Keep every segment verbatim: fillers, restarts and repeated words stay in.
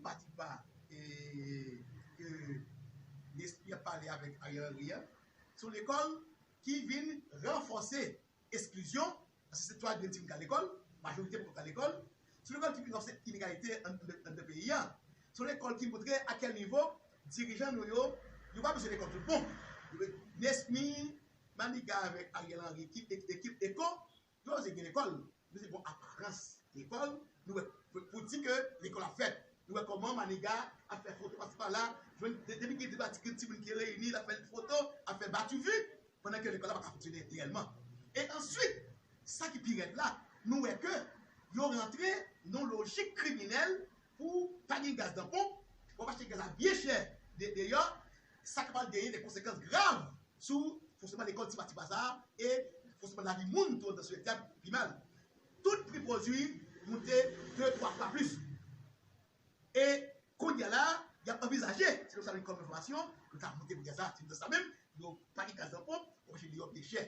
Pati pa e, ke Nesmy ap pale avèk Ariel Henry an, se yon lekòl ki vin ranfòse esklizyon, paske se twa grenn timoun k al lekòl, majorite poko al lekòl, se yon lekòl ki vin ranfòse inegalite anndan peyi a. Se yon lekòl ki montre a kèl nivo dirijan nou yo, yo pa bezwen lekòl tout bon. Nesmy, Maniga avèk Ariel Henry, ki ekip Eko, yo oze gen lekòl. Nou se bon aparans lekòl. Nou wè pou, pou di ke lekòl ap fèt. Nou wè kòman Maniga ap fè foto pasi pala. Jwenn depi gen de pati gen timoun ki reyini, l ap fè foto, ap fè bativi, pandan ke lekòl la pa ka fonksyone reyèlman. E answit, sa ki pi rèd la, nou wè ke yo rantre nan lojik kriminèl pou pa gen gaz nan ponp, w ap achte gaz la byen chè deyò, sa kapab genyen de konsekans grav sou fonksyonman lekòl tipa tipa sa a e fonksyonman lavi moun tou anndan sou lè a pi mal. Tout pri pwodui moute de twa fwa plis. E kounye a la, y ap anvizaje, se nou sa nou kòm enfòmasyon, nou ta moute pri gaz la, se nou sa menm, yo pa gen gaz nan ponp, yo mache deyò byen chè.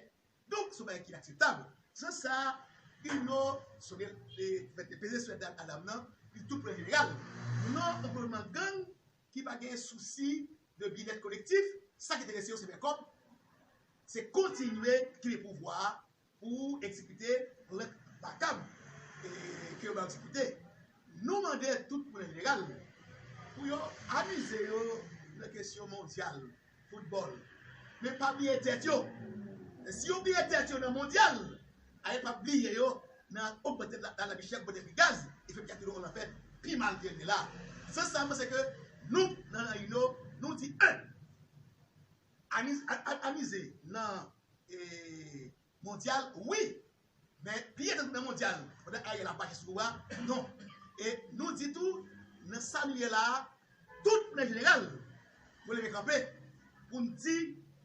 Donk, se yon bagay ki inakseptab. Se sa, Ino, Sonel, e, fè te peze sou dam, a dam nan, li tou pran jeneral. Non, yon gouvènman gang ki pa gen sousi de byennèt kolektif, sa ki enterese yo se fè kòb, se kontinye kenbe pouvwa a pou egzekite plan makab e, ke yo ba yo egzekite. Nou mande tout moun an jeneral pou yo amize yo nan kesyon mondyal foutbòl. Men pa bliye tèt yo. Si yo bliye tèt yo nan mondyal, Ariel p ap bliye yo nan ogmante la, la, lavi chè, ogmante pri gaz, e fè peyi a tounen yon lanfè pi mal ke l ye la. Sans sa, m panse ke nou, nan Ino, nou di en. Amiz-, a, a, amize nan e, mondyal, wi. Men bliye tèt ou nan mondyal, pandan Ariel ap mache sou ou a, non. E nou di tou, nan sa nou ye la a, tout moun an jeneral, nou leve kanpe pou n di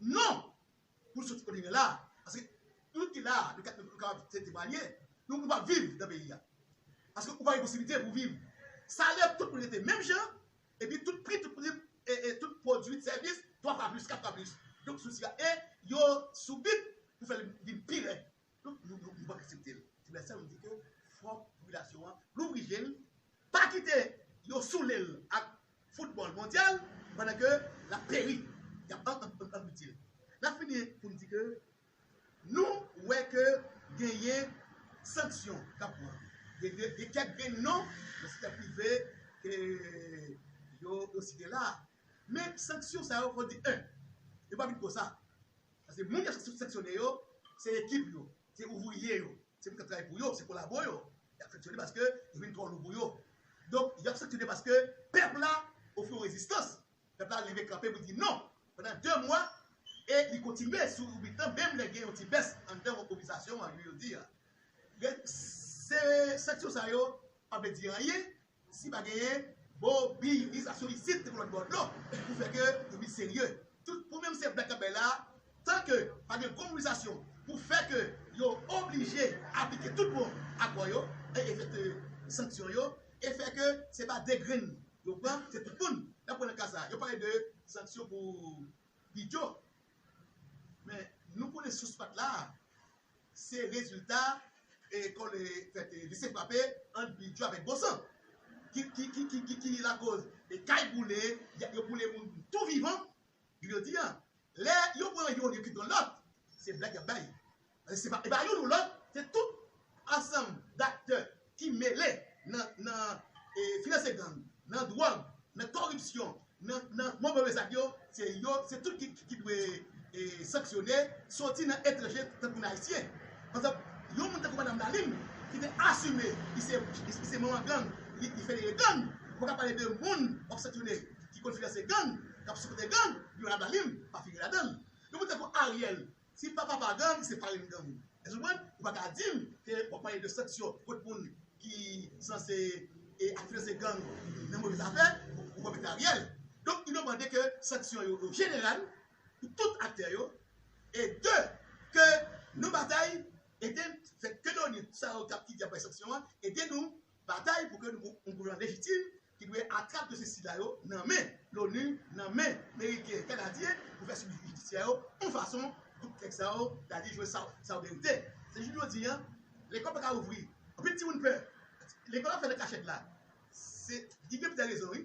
non pou n soti kote nou ye la a. Paske nou ki la a, nou ka, nou kapab te-, temwanye, nou, nou p ap viv nan peyi a. Paske ou pa gen posiblite pou viv. Salè tout moun rete menm jan, epi tout pri, tout pri, e, e tout pwodui, sèvis, twa fwa plis, kat fwa plis. Donk, sou ti a, e yo sou bit pou fè l vin pi rèd. Donk, nou, nou, nou pa aksepte l. Se pou sa nou di ke fòk popilasyon an louvri je l, pa kite yo soule l ak foutbòl mondyal pandan ke l ap peri, y ap an, an, an, anbiti l. N ap fini pou n di ke nou wè ke genyen sanksyon k ap pran. Gen, gen, gen kèk grenn non nan sektè prive ke yo, yo site la. Men sanksyon sa yo, fò di, en, yo pa vin konsa. Paske moun y ap sanksyone yo, se ekip yo, se ouvriye yo, se moun k ap travay pou yo, se kolabo yo. Y ap sanksyone paske yo vin twò lou pou yo. Donk, y ap sanksyone paske pèp la ofri yon rezistans. Pèp la leve kanpe pou di non pandan de mwa e li kontinye sou bit lan, menm lè gen yon ti bès anndan mobilizasyon an, jodi a. Se sanksyon sa yo pa vle di anyen si pa genyen mobilizasyon isit epi lòt bò dlo pou fè ke yo vin serye. Tout, pou menm se blak k ap bay la, tan ke pa gen gwo mobilizasyon pou fè ke yo oblije aplike tout bon akò yo, e efekte sanksyon yo, e fè ke se pa de grenn yo pran, se tout moun. N ap pran nan ka sa, yo pale de sanksyon pou Bidjo. Men, nou konnen sous pat la, se rezilta e kòl e fèt e lese frape ant Bidjo avèk Bosan. Ki, ki, ki, ki, ki, ki lakoz e kay boule, y a, yo boule moun tou vivan, jodi a. Lè yo pran youn, yo kite yon lòt, se blak y ap bay. Se pa, e pa youn ou lòt, se tout ansanm daktè ki mele nan, nan e, finanse gang, nan dwòg, nan kòripsyon, nan, nan move zak yo, se yo, se tout ki, ki, ki dwe e, sanksyone, soti nan etranje tankou nan ayisyen. Pa egzanp, yon moun tankou Madanm Lalim, ki te asime, li se, li, li se manman gang, li, li federe gang, ou pa ka pale de moun w ap sanksyone, ki konn finanse gang, k ap sipòte gang, epi Madanm Lalim pa figire ladan l. Yon moun tankou Ariel, si papa pa gang, se parenn gang. Èske w konprann? Ou pa ka di m ke w ap pale de sanksyon kont moun ki sanse e ap finanse gang nan move zafè, ou, ou pa mete Ariel. Donk, nou mande ke sanksyon yo, yo jeneral pou tout aktè yo. E de, ke nou batay, ede fè ke loni, sa yo k ap ki di ap bay sanksyon an, ede nou batay pou ke nou, yon gouvènman lejitim ki dwe atrap dosye sila yo nan men Loni, nan men Meriken, Kanadyen, pou fè swivi jidisyè yo, yon fason pou tèks sa yo ta di jwe sa, sa yo merite. Se jis jodi a, lekòl pa ka ouvri. Anpil timoun pè. Lekòl ap fèt nan kachèt la. Se, li gen plizyè rezon, wi.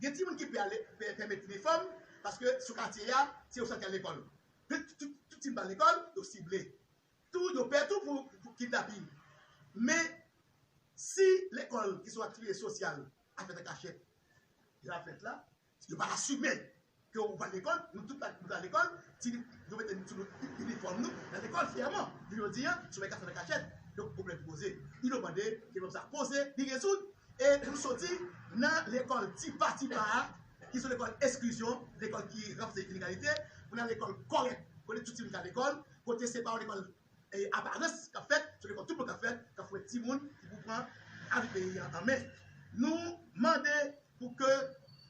Gen timoun ki pè ale, pè, pè met inifòm, paske sou katye a, se yo sèl ki al lekòl. Tout, tout, tout timoun pa lekòl, yo sible. Tou, yo pè tou pou, pou kidnaping. Men, si lekòl ki se yon aktivite sosyal ap fèt an kachèt, y ap fèt la, yo pa asime ke ou pa lekòl, nou tout la, nou pa lekòl, ti, nou mete nou sou nou inifòm nou, nan lekòl fyèman. Jodi a, si w ka fè nan kachèt, donk pwoblèm poze. Li mande ke pwoblèm sa poze, li rezoud, e nou soti nan lekòl tipa tipa a, ki se lekòl eksklizyon, lekòl ki ranfòse inegalite, pou nan lekòl kòrèk, kote tout timoun ka lekòl, kote se pa yon lekòl e aparans k ap fèt, se lekòl tout moun k ap fèt, k ap fè timoun ki pou pran avni peyi a an men. Nou mande pou ke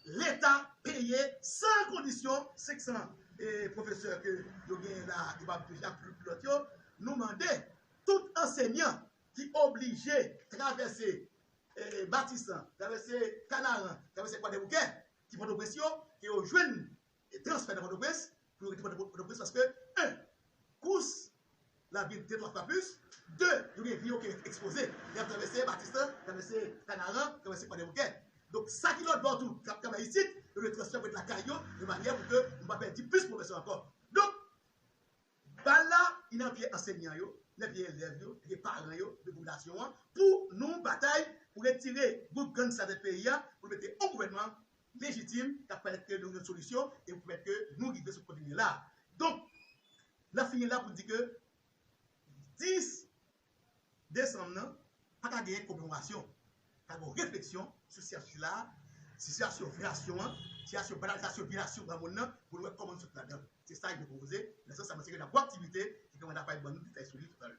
Leta peye san kondisyon senk san e, pwofesè ke yo genyen la, yo pa touche ak lòt yo. Nou mande tout ansenyan ki oblije travèse e, Matisan, travèse Kanaran, travèse Kwadèboukè, ki Pòtoprens yo, ke yo jwenn e, transfè nan Pòtoprens, pou yo rete Pòtoprens, paske, en, kous la vin de twa fwa plis, de, yo gen vi yo ki ekspoze. Y ap travèse Matisan, travèse Kanaran, travèse Kwadèboukè. Donk, sa ki lòt bò tou, k ap travay isit, yo dwe transfè pou ret lakay yo, de manyè pou ke nou pa pèdi plis pwofesè ankò. Donk, bal la, li nan pye ansenyan yo, nan pye elèv yo, pye paran yo, pye popilasyon an, pou nou batay, pou retire gwoup gang sa tèt peyi a, pou mete yon gouvènman lejitim, k ap pèmèt ke nou jwenn solisyon, e pou pèmèt ke nou rive sou kote nou ye la. Donk, n ap fini la pou di ke dis desanm nan, pa ka genyen komemorasyon. Pa gen refleksyon sou sitiyasyon sila, sitiyasyon vyolasyon an, sitiyasyon banalizasyon vyolasyon granmoun nan, pou nou wè kòman nou sot ladan. Se sa yo pwopoze. Nan sans sa, mwen se ke n ap wè aktivite, e ke mwen ta pral ban nou detay sou li toutalè.